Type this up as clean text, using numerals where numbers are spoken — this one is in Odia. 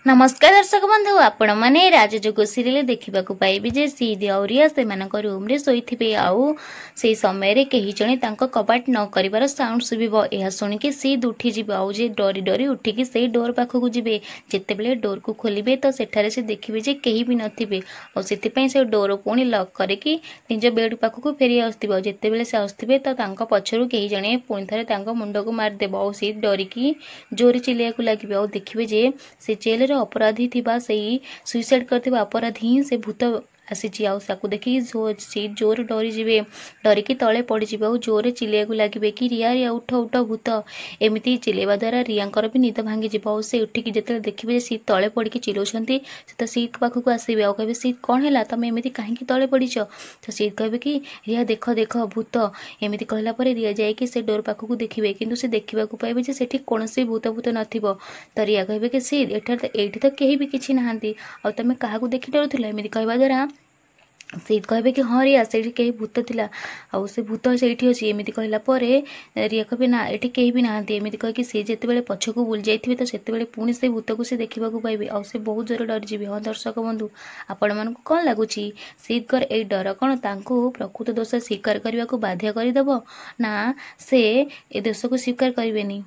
ନମସ୍କାର ଦର୍ଶକ ବନ୍ଧୁ, ଆପଣମାନେ ରାଜଯୋଗ ସିରିଏଲ ଦେଖିବାକୁ ପାଇବେ ଯେ ସିଦ୍ ଆଉ ରିୟା ସେମାନଙ୍କ ରୁମ୍ରେ ଶୋଇଥିବେ ଆଉ ସେଇ ସମୟରେ କେହି ଜଣେ ତାଙ୍କ କବାଟ ନ କରିବାର ସାଉଣ୍ଡ ଶୁଭିବ। ଏହା ଶୁଣିକି ସିଦ୍ ଉଠିଯିବ ଆଉ ଯେ ଡରି ଡରି ଉଠିକି ସେଇ ଡୋର୍ ପାଖକୁ ଯିବେ। ଯେତେବେଳେ ଡୋର୍କୁ ଖୋଲିବେ ତ ସେଠାରେ ସେ ଦେଖିବେ ଯେ କେହି ବି ନଥିବେ ଆଉ ସେଥିପାଇଁ ସେ ଡୋର୍ ପୁଣି ଲକ୍ କରିକି ନିଜ ବେଡ୍ ପାଖକୁ ଫେରି ଆସୁଥିବେ। ଆଉ ଯେତେବେଳେ ସେ ଆସୁଥିବେ ତ ତାଙ୍କ ପଛରୁ କେହି ଜଣେ ପୁଣି ଥରେ ତାଙ୍କ ମୁଣ୍ଡକୁ ମାରିଦେବ ଆଉ ସିଦ୍ ଡରିକି ଜୋରେ ଚିଲେଇବାକୁ ଲାଗିବେ ଆଉ ଦେଖିବେ ଯେ ସେ ଜେଲରେ ଅପରାଧୀ ଥିବା ସେଇ ସୁଇସାଇଡ୍ କରିଥିବା ଅପରାଧୀ ହିଁ ସେ ଭୂତ ଆସିଛି। ଆଉ ତାକୁ ଦେଖିକି ସେ ଜୋରେ ଡରିଯିବେ, ଡରିକି ତଳେ ପଡ଼ିଯିବେ ଆଉ ଜୋରେ ଚିଲେଇବାକୁ ଲାଗିବେ କି ରିୟା, ରିୟା, ଉଠ ଉଠ, ଭୂତ। ଏମିତି ଚିଲେଇବା ଦ୍ୱାରା ରିୟାଙ୍କର ବି ନିଦ ଭାଙ୍ଗିଯିବ ଆଉ ସେ ଉଠିକି ଯେତେବେଳେ ଦେଖିବେ ଯେ ସିଦ୍ ତଳେ ପଡ଼ିକି ଚିଲଉଛନ୍ତି, ସେ ତ ସିଦ୍ ପାଖକୁ ଆସିବେ ଆଉ କହିବେ, ସିଦ୍, କ'ଣ ହେଲା? ତମେ ଏମିତି କାହିଁକି ତଳେ ପଡ଼ିଛ? ତ ସିଦ୍ କହିବେ କି ରିୟା, ଦେଖ ଦେଖ, ଭୂତ। ଏମିତି କହିଲା ପରେ ରିୟା ଯାଇକି ସେ ଡୋର୍ ପାଖକୁ ଦେଖିବେ, କିନ୍ତୁ ସେ ଦେଖିବାକୁ ପାଇବେ ଯେ ସେଠି କୌଣସି ଭୂତ ଭୂତ ନଥିବ। ତ ରିୟା କହିବେ କି ସିଦ୍, ଏଠାରେ ତ ଏଇଠି ତ କେହି ବି କିଛି ନାହାନ୍ତି, ଆଉ ତମେ କାହାକୁ ଦେଖି ଡରୁଥିଲ? ଏମିତି କହିବା ଦ୍ୱାରା ସିଦ୍ କହିବେ କି ହଁ ରିୟା, ସେଇଠି କେହି ଭୂତ ଥିଲା ଆଉ ସେ ଭୂତ ସେଇଠି ଅଛି। ଏମିତି କହିଲା ପରେ ରିୟା କହିବେ, ନା, ଏଠି କେହି ବି ନାହାନ୍ତି। ଏମିତି କହିକି ସେ ଯେତେବେଳେ ପଛକୁ ବୁଲି ଯାଇଥିବେ ତ ସେତେବେଳେ ପୁଣି ସେ ଭୂତକୁ ସେ ଦେଖିବାକୁ ପାଇବେ ଆଉ ସେ ବହୁତ ଜୋରେ ଡରିଯିବେ। ହଁ ଦର୍ଶକ ବନ୍ଧୁ, ଆପଣମାନଙ୍କୁ କ'ଣ ଲାଗୁଛି? ସିଦ୍ଙ୍କର ଏଇ ଡର କ'ଣ ତାଙ୍କୁ ପ୍ରକୃତ ଦୋଷ ସ୍ୱୀକାର କରିବାକୁ ବାଧ୍ୟ କରିଦେବ, ନା ସେ ଏ ଦୋଷକୁ ସ୍ୱୀକାର କରିବେନି?